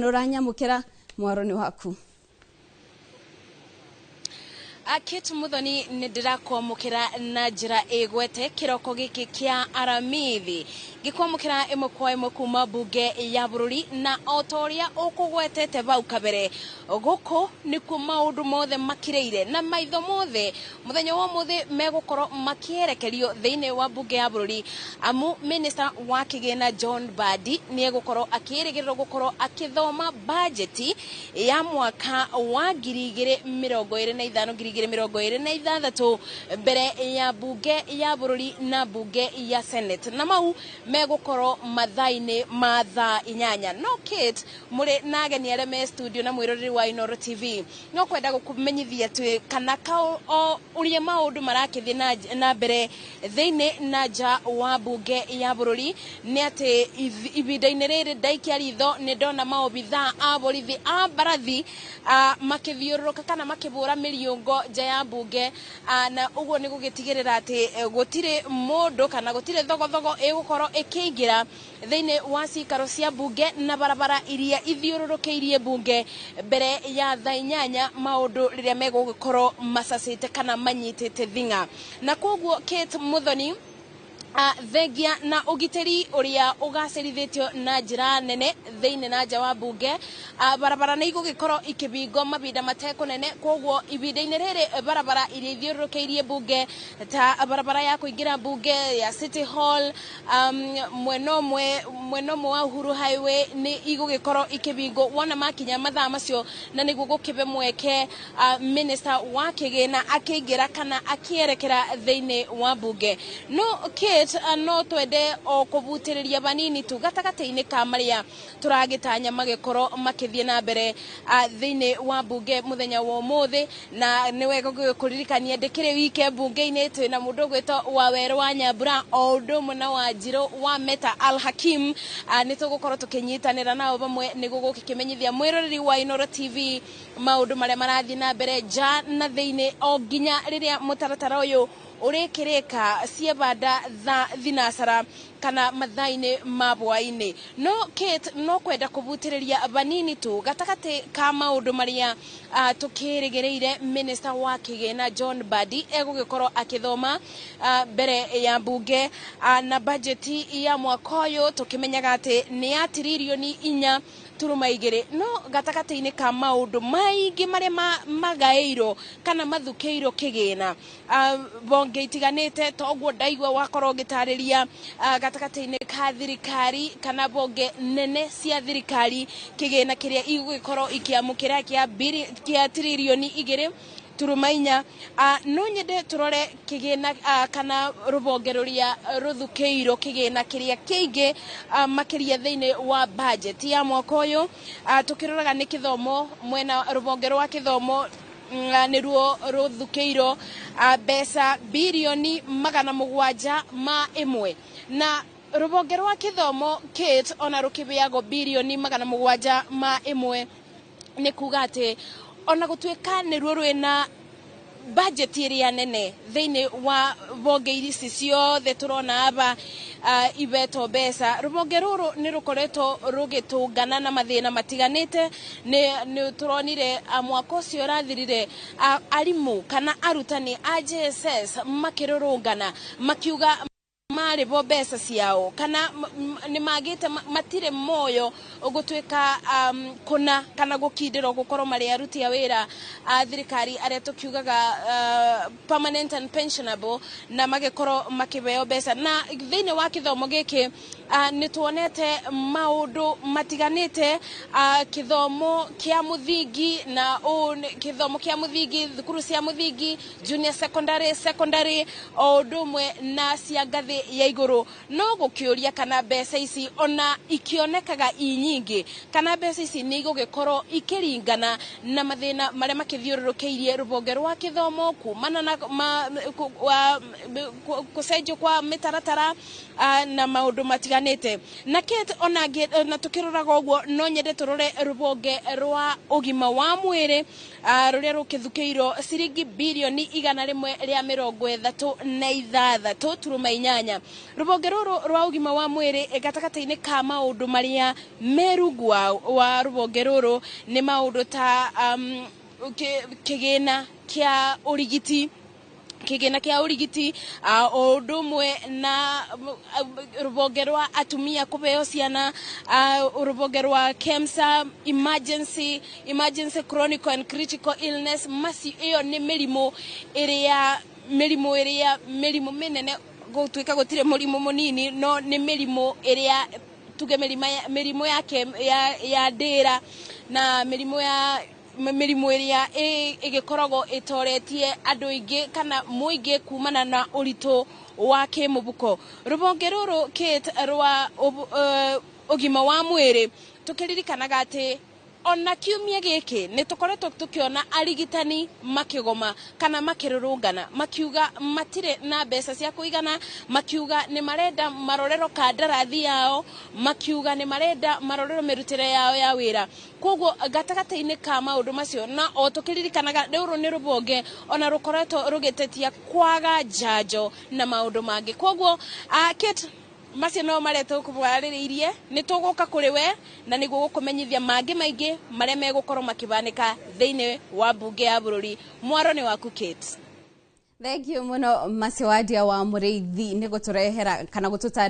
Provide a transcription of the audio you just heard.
Nĩ ũranyamũkĩra? Mwaro nĩ waku. Kate Muthoni, nĩ ndĩrakwamũkĩra na njĩra ĩgwete kĩroko gĩkĩ kĩa aramithi, ngĩkwamũkĩra ĩmwe kwa ĩmwe kuma mbunge ya bũrũri. Na o ta ũrĩa ũkũgwetete bau kabere, gũkũ nĩkuo maũndũ mothe makirĩire na maitho mothe mũthenya wa ũmũthĩ megũkorwo makĩerekerio thĩinĩ wa mbunge ya bũrũri, amu minister wa kĩgĩna John Mbadi nĩ egũkorwo akĩrĩgĩrĩrwo gũkorwo akĩthoma bajeti ya mwaka wa 2025 2026 mbere ya mbunge ya bũrũri na mbunge ya Senate, na mau megũkorwo mathaa-inĩ ma thaa 8. No Kate, mũrĩ na ageni arĩa me studio na mwĩroreri wa Inooro TV, no kwenda gũkũmenyithia atĩ kana ka o ũrĩa maũndũ marakĩthiĩ na mbere thĩinĩ na nja wa mbunge ya bũrũri, nĩ atĩ ihinda-inĩ rĩrĩ ndaikia ritho nĩ ndona maobithaa a borithi a mbarathi makĩthiũrũrũka kana makĩbũra mĩriũngo nja ya mbunge, na ũguo nĩ gũgĩtigĩrĩra atĩ gũtirĩ mũndũ kana gũtirĩ thogothogo ĩgũkorwo ĩkĩingĩra thĩinĩ wa cikaro cia mbunge na barabara iria ithiũrũrũkĩirie mbunge mbere ya thaa 8, maũndũ rĩrĩa megũgĩkorwo macacĩte kana manyitĩte thing'a. Na koguo Kate Muthoni, thengia na ũgitĩri ũrĩa ũgacĩrithĩtio na njĩra nene thĩinĩ na nja wa mbunge, barabara nĩ igũgĩkorwo ikĩbingwo mahinda matekũnene. Koguo ihinda-inĩ rĩrĩ barabara iria ithiũrũrũkĩirie mbunge, ta barabara ya kũingĩra mbunge ya City Hall, mwena ũmwe wa Uhuru Highway, nĩ igũgĩkorwo ikĩbingwo wona makinya mathaa macio, na nĩguo gũkĩbe mweke minister wa kĩgĩna akĩingĩra kana akĩerekera thĩinĩ wa mbunge. No Kate, no twende o kũbutĩrĩria vanini tu gatagatĩ-inĩ ka marĩa tũragĩtanya magĩkorwo makĩthiĩ na mbere thĩinĩ wa mbunge mũthenya wa ũmũthĩ. Na nĩ wega kũririkania ndĩkĩrĩ wike mbunge-inĩ, twĩna mũndũ ũgwĩtwo Wawerũ wa Nyambura o ũndũ ũmwe na Wanjirũ wa Meta Al Hakim. Nĩ tũgũkorwo tũkĩnyitanĩra nao vamwe nĩguo gũkĩmenyithia mwĩroreri wa Inooro TV maũndũ marĩa marathiĩ na mbere nja na thĩinĩ, o nginya rĩrĩa mũtaratara ũyũ ũrĩkĩrĩka ciebanda thaa thinacara kana mathaa-inĩ ma hwaĩ-inĩ. No Kate, no kwenda kũbutĩrĩria vanini tu gatagatĩ ka maũndũ marĩa tũkĩrĩgĩrĩire minister wa kĩgĩna John Mbadi egũgĩkorwo akĩthoma mbere ya mbunge, na bajeti ya mwaka ũyũ tũkĩmenyaga atĩ nĩ ya tiririoni 4.2. No gatagatĩ-inĩ ka maũndũ maingĩ marĩa magaĩirwo kana mathukĩirwo kĩgĩna bonge itiganĩte, toguo ndaigua wakorwo ũgĩtarĩria, gatagatĩ-inĩ ka thirikari kana bonge nene cia thirikari, kĩgĩna kĩrĩa igũgĩkorwo ikĩamũkĩra kĩa tiririoni 2.4, no nyende tũrore kĩgĩna kana rũbonge rũrĩa rũthukĩirwo kĩgĩna kĩrĩa kĩingĩ makĩria thĩinĩ wa budget ya mwaka ũyũ. Tũkĩroraga nĩ kĩthomo, mwena rũbonge rwa kĩthomo nĩruo rũthukĩirwo mbeca birioni 701. Na rũbonge rwa kĩthomo, Kate, ona rũkĩbĩagwo birioni 701, nĩ kuga atĩ ona gũtuĩka nĩruo rwĩna budget ĩrĩa nene thĩinĩ wa bonge ici ciothe tũrona aba ibetwo mbeca, rũbonge rũrũ nĩ rũkoretwo rũgĩtũngana na mathĩna matiganĩte. Nĩ tũronire mwaka ũcio ũrathirire arimũ kana arutani a JSS makĩrũrũngana makiuga marĩbwo mbeca ciao kana nĩ magĩte matirĩ moyo gũtuĩka kũna kana gũkindĩrwo gũkorwo marĩ aruti a wĩra a thirikari arĩa tũkiugaga permanent and pensionable, na magĩkorwo makĩheo mbeca. Na thĩinĩ wa kĩthomo gĩkĩ nĩ tuonete maũndũ matiganĩte, kĩthomo kĩa mũthingi na ũũ kĩthomo kĩa mũthingi, thukuru cia mũthingi, junior secondary, secondary, o ũndũ ũmwe na cia ngathĩ ya igũrũ. No gũkĩũria kana mbeca ici ona ikĩonekaga i nyingĩ, kana mbeca ici nĩ igũgĩkorwo ikĩringana na mathĩna marĩa makĩthiũrũrũkĩirie rũbonge rwa kĩthomo kumana na gũcenjio kwa mĩtaratara na maũndũ matiganĩte. Na Kate, ona na tũkĩroraga ũguo, no nyende tũrore rũbonge rwa ũgima wa mwĩrĩ, rũrĩa rũkĩthukĩirwo ciringi birioni 136.8. Kenya. Rũhonge rũrũ rwa ũgima wa mwĩrĩ, gatagatĩ-inĩ ka maũndũ marĩa me rungu wa rũhonge rũrũ nĩ maũndũ ta kĩgĩna kĩa ũrigiti, kĩgĩna kĩa ũrigiti, o ũndũ ũmwe na rũhonge rwa atumia kũheo ciana, rũhonge rwa KEMSA, emergency chronic and critical illness. Maci ĩyo nĩ mĩrimũ ĩrĩa mĩrimũ ĩrĩa mĩrimũ mĩnene, gũtuĩka gũtirĩ mũrimũ mũnini, no nĩ mĩrimũ ĩrĩa tuge mĩrimũ ya ndĩra na mĩrimũ ĩrĩa ĩgĩkoragwo ĩtoretie andũ aingĩ kana mũingĩ kumana na ũritũ wa kĩmũbuko. Rũhonge rũrũ, Kate, rwa ũgima wa mwĩrĩ, tũkĩririkanaga atĩ ona kiumia gĩkĩ nĩ tũkoretwo tũkĩona arigitani makĩgoma kana makĩrũrũngana, makiuga matirĩ na mbeca cia kũigana, makiuga nĩ marenda marorerwo kandarathi yao, makiuga nĩ marenda marorerwo mĩrutĩre yao ya wĩra. Koguo gatagatĩ-inĩ ka maũndũ macio, na o tũkĩririkanaga rũrũ nĩ rũhonge ona rũkoretwo rũgĩtetia kwaga njanjo na maũndũ mangĩ. Koguo Kate, macio no marĩa tũkwarĩrĩirie. Nĩ tũgũka kũrĩ we na nĩguo gũkũmenyithia mangĩ maingĩ marĩa megũkorwo makĩbanĩka thĩinĩ wa mbunge ya bũrũri. Mwaro nĩ waku, Kate. Thank you muno, Masiwadia wa Mũrĩithi, nĩ gũtũrehera kana gũtũtarĩria.